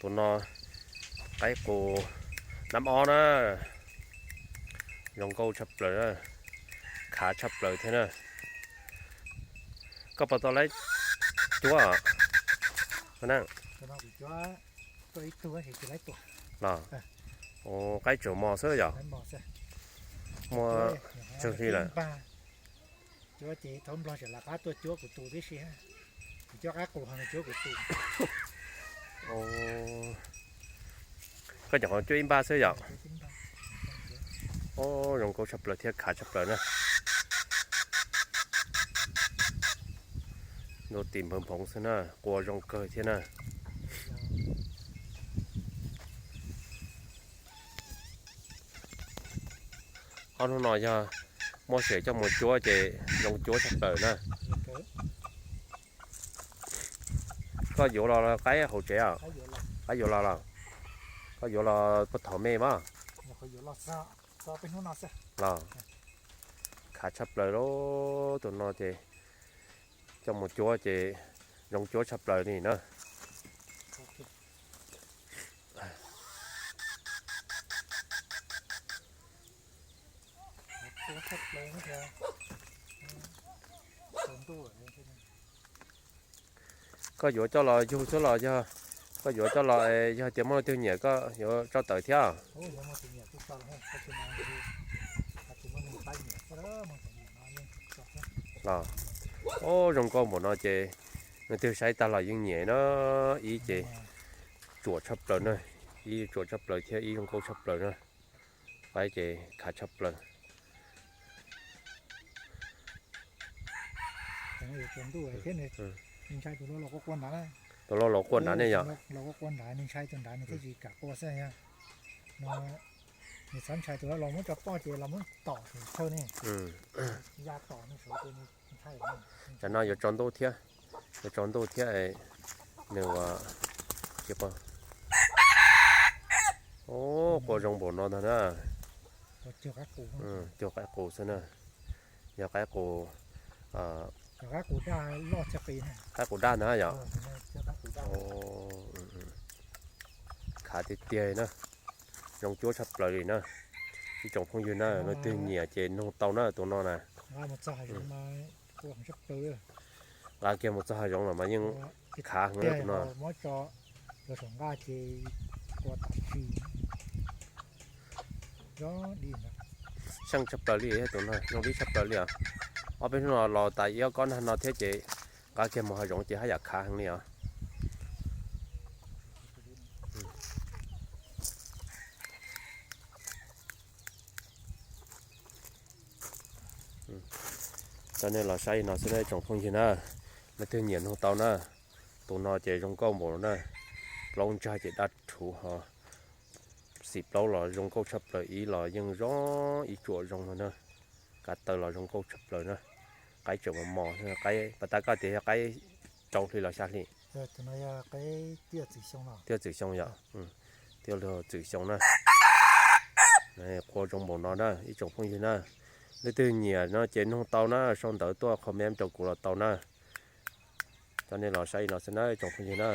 Tus no qaib qus nab ob na, zoo nkauj tshaj plaws na, khav tshaj plaws thiab na. Koj puas tau laib cuab? Los, qaib tsuas mos xwb yom? Muaj tsawg hli lawm? Cuab ces thaum nplog tseem lawv qab tuaj cuab kuv tus tib si, kuv cuab qaib qus ho nws cuab kuv tus. Koj cov qhov cuab ib npaj xwb yom? Zoo nkauj tshaj plaws thiab khav tshaj plaws na. Ntuj tim nphawv nphoov xwb na, qua zoo kawg thiab na. Ob hnub no yog muaj seem coj mus cuab ces zoo cuab tshaj plaws na. Koj yuav los qaib hauv tsev? Qaib yuav los los? Koj yuav los puag thaum me mas? Los, khav tshaj plaws lauj, tus no ces coj mus cuab ces zoo cuab tshaj plaws li na. Koj yuav coj los yug xwb los yog koj yuav coj los yog tias muaj leej twg nyiam koj yuav tso tawm thiab? Los, o, zoo nkauj npaum no ces leej twg saib tag los yeej nyiam na. Ib ces tsuam tshaj plaws na, ib tsuam tshaj plaws thiab ib zoo nkauj tshaj plaws na. Qaib ces khav tshaj plaws. Tus loj los quaj nrad ne yom? Tam no yuav tsaus ntuj thiab, yuav tsaus ntuj thiab nws ua, o, qua zoo npaum no ntag na. Cuag qaib qus xwb na. Yog qaib qus, qaib qus daj ntag yom? Khav tiag tiag na, zoo cuab tshaj plaws li na. Ib tsoom phooj ywg na, leej twg nyiam ces nug tau na tus no na. Nqa kiag mus txog hav zoov los mas yeej khav heev na tus no. Seej tshaj plaws li tus no, zoo dib tshaj plaws li os. Ob peb hnub no los tas ib ob kob nag no thiab ces nqa kiag mus hav zoov ces haj yam khav heev li os. Coj nej los saib li no xwb na ib tsoom phooj ywg na, leej twg nyiam nug tau na. Tus no ces zoo nkauj npaum na, plaub ntsag ces daj rhuv ho, xim plaub los zoo nkauj tshaj plaws, ib los yeej zoo, ib tsuam zoo no na, kav taw los zoo nkauj tshaj plaws na. Qaib tseem mos mos, qaib pas tas koj tias yog qaib rau hli los xya hli? Twb txwm xyoo yom? Twb luag txwm xyoo na. Qua zoo npaum no na ib tsoom phooj ywg na, leej twg nyiam no ces nug tau na, sau ntawv tuaj comment rau kuv los tau na. Coj nej los saib li no xwb na ib tsoom phooj ywg na.